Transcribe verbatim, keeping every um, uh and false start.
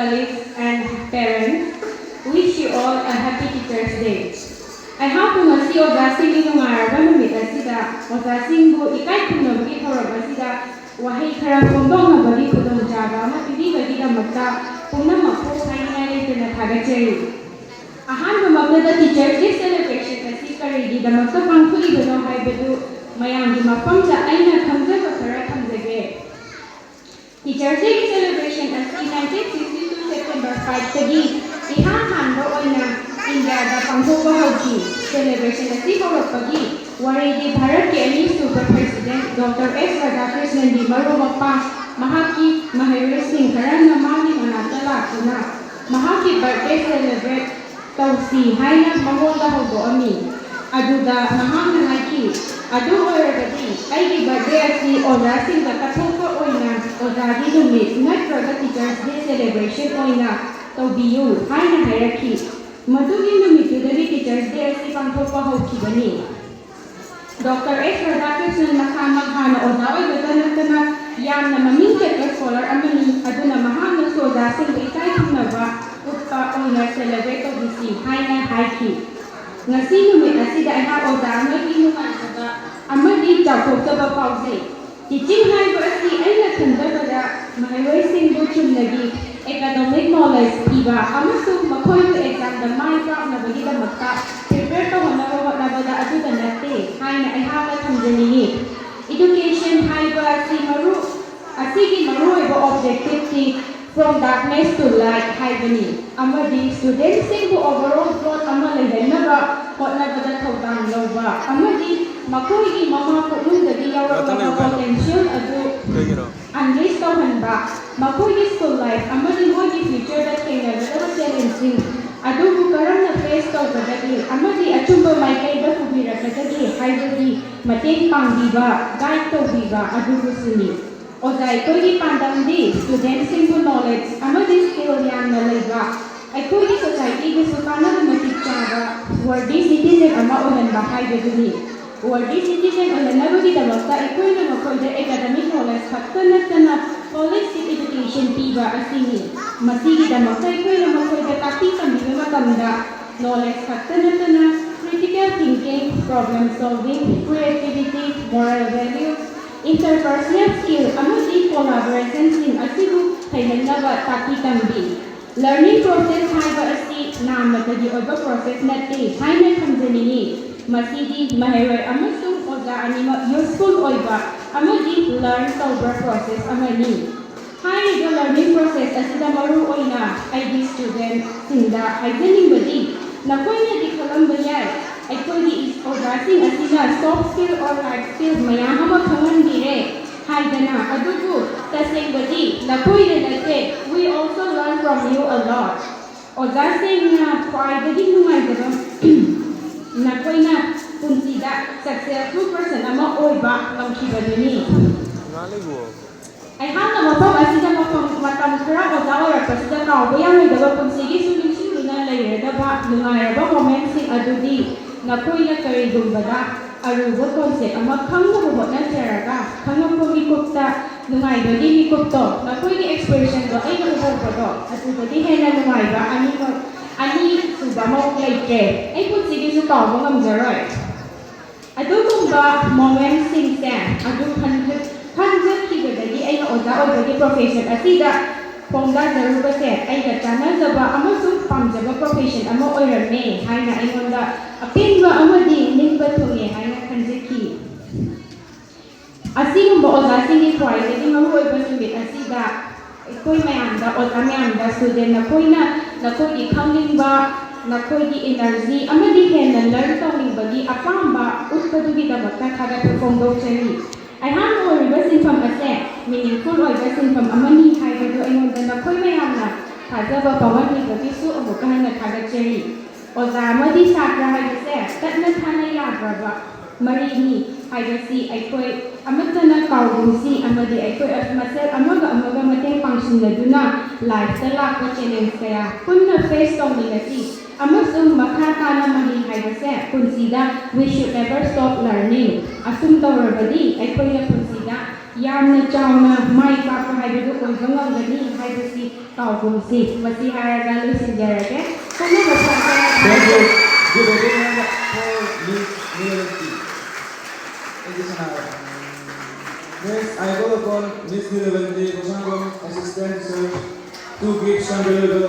Colleagues and parents, wish you all a happy Teachers' Day. ꯑꯩꯍꯥꯛꯄꯨ ꯉꯁꯤ ꯑꯣꯖꯥꯁꯤꯡꯒꯤ ꯅꯨꯡꯉꯥꯏꯔꯕ ꯅꯨꯃꯤꯠ ꯑꯁꯤꯗ ꯑꯣꯖꯥꯁꯤꯡꯕꯨ ꯏꯀꯥꯏ ꯈꯨꯝꯅꯕꯒꯤ ꯊꯧꯔꯝ ꯑꯁꯤꯗ ꯋꯥꯍꯩ ꯈꯔ ꯐꯣꯡꯗꯣꯛꯅꯕꯒꯤ ꯈꯨꯗꯣꯡꯆꯥꯕ ꯑꯃ ꯄꯤꯕꯤꯕꯒꯤꯗꯃꯛꯇ ꯄꯨꯝꯅꯃꯛꯄꯨ ꯍꯥꯏꯅꯤꯡꯉꯥꯏ ꯂꯩꯇꯅ ꯊꯥꯒꯠꯆꯔꯤ꯫ ꯑꯍꯥꯟꯕ ꯃꯛꯇꯗ Teachers' Day celebration ꯑꯁꯤ ꯀꯔꯤꯒꯤꯗꯃꯛꯇ ꯄꯥꯡꯊꯣꯛꯂꯤꯕꯅꯣ ꯍꯥꯏꯕꯗꯨ ꯃꯌꯥꯝꯒꯤ ꯃꯐꯝꯗ ꯑꯩꯅ ꯈꯪꯖꯕ ꯈꯔ ꯊꯝꯖꯒꯦ꯫ Teachers' Day celebration ꯑꯁꯤ nineteen sixty two September five ꯇꯒꯤ ꯏꯍꯥꯟ ꯍꯥꯟꯕ ꯑꯣꯏꯅ ꯏꯟꯗꯤꯌꯥꯗ ꯄꯥꯡꯊꯣꯛꯄ ꯍꯧꯈꯤ꯫ Celebration ꯑꯁꯤ ꯍꯧꯔꯛꯄꯒꯤ ꯋꯥꯔꯤꯗꯤ ꯚꯥꯔꯠꯀꯤ ꯑꯅꯤꯁꯨꯕ President Doctor S Radhakrishnan ꯒꯤ ꯃꯔꯨꯞ ꯃꯄꯥꯡ, ꯃꯍꯥꯛꯀꯤ ꯃꯍꯩꯔꯣꯏꯁꯤꯡ ꯈꯔꯅ ꯃꯥꯒꯤ ꯃꯅꯥꯛꯇ ꯂꯥꯛꯇꯨꯅ ꯃꯍꯥꯛꯀꯤ birthday celebrate ꯇꯧꯁꯤ ꯍꯥꯏꯅ ꯃꯉꯣꯟꯗ ꯍꯧꯗꯣꯛꯑꯝꯃꯤ꯫ ꯑꯗꯨꯗ ꯃꯍꯥꯛꯅ ꯍꯥꯏꯈꯤ, "ꯑꯗꯨ ꯑꯣꯏꯔꯕꯗꯤ ꯑꯩꯒꯤ birthday ꯑꯁꯤ ꯑꯣꯖꯥꯁꯤꯡꯗ ꯀꯠꯊꯣꯛꯄ ꯑꯣꯏꯅ ꯑꯣꯖꯥꯒꯤ ꯅꯨꯃꯤꯠ ꯅꯠꯇ꯭ꯔꯒ Teachers' Day celebration ꯑꯣꯏꯅ ꯇꯧꯕꯤꯌꯨ" ꯍꯥꯏꯅ ꯍꯥꯏꯔꯛꯈꯤ꯫ ꯃꯗꯨꯒꯤ ꯅꯨꯃꯤꯠꯇꯨꯗꯒꯤ Teachers' Day ꯑꯁꯤ ꯄꯥꯡꯊꯣꯛꯄ ꯍꯧꯈꯤꯕꯅꯤ꯫ Doctor S Radhakrishnan ꯃꯁꯥꯃꯛ ꯍꯥꯟꯅ ꯑꯣꯖꯥ ꯑꯣꯏꯕꯇ ꯅꯠꯇꯅ ꯌꯥꯝꯅ ꯃꯃꯤꯡ ꯆꯠꯄ scholar ꯑꯃꯅꯤ, ꯑꯗꯨꯅ ꯃꯍꯥꯛꯅꯁꯨ ꯑꯣꯖꯥꯁꯤꯡꯕꯨ ꯏꯀꯥꯏ ꯈꯨꯝꯅꯕ ꯎꯠꯄ ꯑꯣꯏꯅ celebrate ꯇꯧꯕꯤꯁꯤ ꯍꯥꯏꯅ ꯍꯥꯏꯈꯤ꯫ ꯉꯁꯤ ꯅꯨꯃꯤꯠ ꯑꯁꯤꯗ ꯑꯩꯍꯥꯛ ꯑꯣꯖꯥ ꯑꯃꯒꯤ ꯅꯨꯡꯉꯥꯏꯖꯕ ꯑꯃꯗꯤ ꯆꯥꯎꯊꯣꯛꯆꯕ ꯐꯥꯎꯖꯩ꯫ Teaching ꯍꯥꯏꯕ ꯑꯁꯤ ꯑꯩꯅ ꯈꯟꯖꯕꯗ ꯃꯍꯩꯔꯣꯏꯁꯤꯡꯕꯨ ꯆꯨꯝꯅꯒꯤ academic knowledge ꯄꯤꯕ ꯑꯃꯁꯨꯡ ꯃꯈꯣꯏꯕꯨ exam ꯗ ꯃꯥꯏ ꯄꯥꯛꯅꯕꯒꯤꯗꯃꯛꯇ prepare ꯇꯧꯍꯟꯅꯕ ꯍꯣꯠꯅꯕꯗ ꯑꯗꯨꯗ ꯅꯠꯇꯦ ꯍꯥꯏꯅ ꯑꯩꯍꯥꯛꯅ ꯊꯝꯖꯅꯤꯡꯏ꯫ Education ꯍꯥꯏꯕ ꯑꯁꯤ ꯃꯔꯨ, ꯑꯁꯤꯒꯤ ꯃꯔꯨꯑꯣꯏꯕ objective T From Darkness to Light ꯍꯥꯏꯕꯅꯤ, ꯑꯃꯗꯤ student ꯁꯤꯡꯕꯨ overall growth ꯑꯃ ꯂꯩꯍꯟꯅꯕ ꯍꯣꯠꯅꯕꯗ ꯊꯧꯗꯥꯡ ꯂꯧꯕ ꯑꯃꯗꯤ ꯃꯈꯣꯏꯒꯤ ꯃꯃꯥ ꯄꯣꯛꯅꯨꯡꯗꯒꯤ ꯌꯥꯎꯔꯛꯂꯕ ꯉꯥꯛꯇꯪ ꯂꯩꯌꯨ ꯀꯩꯅꯣ꯫ Potential ꯑꯗꯨ ꯀꯩꯒꯤꯅꯣ? Unleash ꯇꯧꯍꯟꯕ, ꯃꯈꯣꯏꯒꯤ school life ꯑꯃꯗꯤ ꯃꯣꯏꯒꯤ future ꯗ ꯊꯦꯡꯅꯒꯗꯕ challenge ꯁꯤꯡ ꯑꯗꯨꯕꯨ ꯀꯔꯝꯅ face ꯇꯧꯒꯗꯒꯦ ꯑꯃꯗꯤ ꯑꯆꯨꯝꯕ ꯃꯥꯏꯀꯩꯗ ꯄꯨꯕꯤꯔꯛꯀꯗꯒꯦ ꯍꯥꯏꯕꯒꯤ ꯃꯇꯦꯡ ꯄꯥꯡꯕꯤꯕ, guide ꯇꯧꯕꯤꯕ ꯑꯗꯨꯕꯨꯁꯨꯅꯤ꯫ ꯑꯣꯖꯥ ꯑꯩꯈꯣꯏꯒꯤ ꯄꯥꯟꯗꯝꯗꯤ student ꯁꯤꯡꯕꯨ knowledge ꯑꯃꯗꯤ skill ꯌꯥꯝꯅ ꯂꯩꯕ, ꯑꯩꯈꯣꯏꯒꯤ society ꯗꯁꯨ ꯀꯥꯟꯅꯕ ꯃꯇꯤꯛ ꯆꯥꯕ worthy citizen ꯑꯃ ꯑꯣꯏꯍꯟꯕ ꯍꯥꯏꯕꯗꯨꯅꯤ꯫ Worthy citizen ꯑꯣꯏꯍꯟꯅꯕꯒꯤꯗꯃꯛꯇ ꯑꯩꯈꯣꯏꯅ ꯃꯈꯣꯏꯗ academic knowledge ꯈꯛꯇ ꯅꯠꯇꯅ Holistic education ꯄꯤꯕ ꯑꯁꯤꯅꯤ꯫ ꯃꯁꯤꯒꯤꯗꯃꯛꯇ ꯑꯩꯈꯣꯏꯅ ꯃꯈꯣꯏꯗ ꯇꯥꯛꯄꯤ ꯇꯝꯕꯤꯕ ꯃꯇꯝꯗ knowledge ꯈꯛꯇ ꯅꯠꯇꯅ critical thinking, problem solving, creativity, moral values, interpersonal skill ꯑꯃꯗꯤ collaboration ꯁꯤꯡ ꯑꯁꯤꯕꯨ ꯍꯩꯍꯟꯅꯕ ꯇꯥꯛꯄꯤ ꯇꯝꯕꯤ꯫ Learning process ꯍꯥꯏꯕ ꯑꯁꯤ ꯅꯥꯝꯃꯇꯒꯤ ꯑꯣꯏꯕ process ꯅꯠꯇꯦ ꯍꯥꯏꯅ ꯊꯝꯖꯅꯤꯡꯏ꯫ ꯃꯁꯤꯗꯤ ꯃꯍꯩꯔꯣꯏ ꯑꯃꯁꯨꯡ ꯑꯣꯖꯥ ꯑꯅꯤꯃꯛ useful ꯑꯣꯏꯕ ꯑꯃꯗꯤ learn ꯇꯧꯕ process ꯑꯃꯅꯤ꯫ ꯍꯥꯏꯔꯤꯕ learning process ꯑꯁꯤꯗ ꯃꯔꯨ ꯑꯣꯏꯅ ꯑꯩꯒꯤ student ꯁꯤꯡꯗ ꯍꯥꯏꯖꯅꯤꯡꯕꯗꯤ, ꯅꯈꯣꯏꯅꯗꯤ ꯈꯜꯂꯝꯕ ꯌꯥꯏ, ꯑꯩꯈꯣꯏꯒꯤ ꯑꯣꯖꯥꯁꯤꯡ ꯑꯁꯤꯅ soft skill or life skill ꯃꯌꯥꯝ ꯑꯃ ꯈꯪꯍꯟꯕꯤꯔꯦ ꯍꯥꯏꯗꯅ꯫ ꯑꯗꯨꯕꯨ ꯇꯁꯦꯡꯕꯗꯤ ꯅꯈꯣꯏꯗ ꯅꯠꯇꯦ, we also learn from you a lot꯫ ꯑꯣꯖꯥꯁꯤꯡꯅ ꯈ꯭ꯋꯥꯏꯗꯒꯤ ꯅꯨꯡꯉꯥꯏꯖꯕ ꯅꯈꯣꯏꯅ ꯄꯨꯟꯁꯤꯗ successful person ꯑꯃ ꯑꯣꯏꯕ ꯉꯝꯈꯤꯕꯗꯨꯅꯤ꯫ ꯑꯩꯍꯥꯛꯅ ꯃꯐꯝ ꯑꯁꯤꯗ ꯃꯐꯝ, ꯃꯇꯝ ꯈꯔ ꯑꯣꯖꯥ ꯑꯣꯏꯔꯛꯄꯁꯤꯗ ꯀꯥꯎꯕ ꯌꯥꯔꯣꯏꯗꯕ ꯄꯨꯟꯁꯤꯒꯤ ꯁꯨꯝ ꯅꯤꯡꯁꯤꯡꯗꯨꯅ ꯂꯩꯔꯗꯕ ꯅꯨꯡꯉꯥꯏꯔꯕ moment ꯁꯤꯡ ꯑꯗꯨꯗꯤ ꯅꯈꯣꯏꯅ ꯀꯔꯤꯒꯨꯝꯕꯗ ꯑꯔꯨꯕ concept ꯑꯃ ꯈꯪꯅꯕ ꯍꯣꯠꯅꯖꯔꯒ ꯈꯪꯉꯛꯄ ꯃꯤꯀꯨꯞꯇ ꯅꯨꯡꯉꯥꯏꯕꯒꯤ ꯃꯤꯀꯨꯞꯇꯣ, ꯅꯈꯣꯏꯒꯤ expression ꯗꯣ ꯑꯩꯅ ꯎꯍꯧꯕꯗꯣ ꯑꯗꯨꯗꯒꯤ ꯍꯦꯟꯅ ꯅꯨꯡꯉꯥꯏꯕ ꯑꯅꯤꯃꯛ, ꯑꯅꯤꯁꯨꯕ ꯑꯃ ꯂꯩꯇ꯭ꯔꯦ꯫ ꯑꯩ ꯄꯨꯟꯁꯤꯒꯤꯁꯨ ꯀꯥꯎꯕ ꯉꯝꯖꯔꯣꯏ꯫ ꯑꯗꯨꯒꯨꯝꯕ moment ꯁꯤꯡꯁꯦ ꯑꯗꯨ ꯈꯟꯖ-, ꯈꯟꯖꯈꯤꯕꯗꯒꯤ ꯑꯩꯅ ꯑꯣꯖꯥ ꯑꯣꯏꯕꯒꯤ profession ꯑꯁꯤꯗ ꯈꯣꯡꯗꯥꯖꯔꯨꯕꯁꯦ ꯑꯩꯒ ꯆꯥꯟꯅꯖꯕ ꯑꯃꯁꯨꯡ ꯄꯥꯝꯖꯕ profession ꯑꯃ ꯑꯣꯏꯔꯝꯃꯦ ꯍꯥꯏꯅ ꯑꯩꯉꯣꯟꯗ ꯑꯄꯦꯟꯕ ꯑꯃꯗꯤ ꯅꯤꯡꯕ ꯊꯨꯡꯉꯦ ꯍꯥꯏꯅ ꯈꯟꯖꯈꯤ꯫ ꯑꯁꯤꯒꯨꯝꯕ ꯑꯣꯖꯥꯁꯤꯡꯒꯤ ꯈ꯭ꯋꯥꯏꯗꯒꯤ ꯃꯔꯨꯑꯣꯏꯕ ꯅꯨꯃꯤꯠ ꯑꯁꯤꯗ ꯑꯩꯈꯣꯏ ꯃꯌꯥꯝꯗ, ꯑꯣꯖꯥ ꯃꯌꯥꯝꯗ, student ꯅꯈꯣꯏꯅ ꯅꯈꯣꯏꯒꯤ ꯈꯪꯅꯤꯡꯕ, ꯅꯈꯣꯏꯒꯤ energy ꯑꯃꯗꯤ ꯍꯦꯟꯅ learn ꯇꯧꯅꯤꯡꯕꯒꯤ ꯑꯄꯥꯝꯕ ꯎꯠꯄꯗꯨꯒꯤꯗꯃꯛꯇ ꯊꯥꯒꯠꯄ ꯐꯣꯡꯗꯣꯛꯆꯔꯤ꯫ ꯑꯩꯍꯥꯛꯅ ꯑꯣꯏꯔꯤꯕ ꯁꯤꯟꯐꯝ ꯑꯁꯦ meaningful ꯑꯣꯏꯕ ꯁꯤꯟꯐꯝ ꯑꯃꯅꯤ ꯍꯥꯏꯕꯗꯨ ꯑꯩꯉꯣꯟꯗ ꯅꯈꯣꯏ ꯃꯌꯥꯝꯅ ꯊꯥꯖꯕ ꯐꯥꯎꯍꯟꯕꯤꯕꯒꯤꯁꯨ ꯑꯃꯨꯛꯀ ꯍꯟꯅ ꯊꯥꯒꯠꯆꯔꯤ꯫ ꯑꯣꯖꯥ ꯑꯃꯗꯤ ꯁꯥꯇ꯭ꯔ ꯍꯥꯏꯕꯁꯦ ꯇꯠꯅ ꯊꯥꯅ ꯌꯥꯗ꯭ꯔꯕ ꯃꯔꯤꯅꯤ ꯍꯥꯏꯕꯁꯤ ꯑꯩꯈꯣꯏ ꯑꯃꯠꯇꯅ ꯀꯥꯎꯒꯨꯝꯁꯤ ꯑꯃꯗꯤ ꯑꯩꯈꯣꯏ ꯃꯁꯦꯜ ꯑꯃꯒ ꯑꯃꯒ ꯃꯇꯦꯡ ꯄꯥꯡꯁꯤꯟꯅꯗꯨꯅ life ꯇ ꯂꯥꯛꯄ challenge ꯀꯌꯥ ꯄꯨꯟꯅ face ꯇꯧꯃꯤꯟꯅꯁꯤ ꯑꯃꯁꯨꯡ ꯃꯈꯥ ꯇꯥꯅ ꯃꯍꯩ ꯍꯥꯏꯕꯁꯦ ꯄꯨꯟꯁꯤꯗ we should never stop learning꯫ ꯑꯁꯨꯝ ꯇꯧꯔꯕꯗꯤ ꯑꯩꯈꯣꯏꯅ ꯄꯨꯟꯁꯤꯗ ꯌꯥꯝꯅ ꯆꯥꯎꯅ ꯃꯥꯏ ꯄꯥꯛꯄ ꯍꯥꯏꯕꯗꯨ ꯑꯣꯏꯕ ꯉꯝꯒꯅꯤ ꯍꯥꯏꯕꯁꯤ ꯀꯥꯎꯒꯨꯝꯁꯤ꯫ ꯃꯁꯤ ꯍꯥꯏꯔꯒ ꯂꯣꯏꯁꯤꯟꯖꯔꯒꯦ꯫ ꯈꯪꯅꯕ Thank you. Give a big hand for Miss Nilavanti. Thank you so much. Next, I call upon Miss Nilavanti Bosangom, Assistant Research, to give some valuable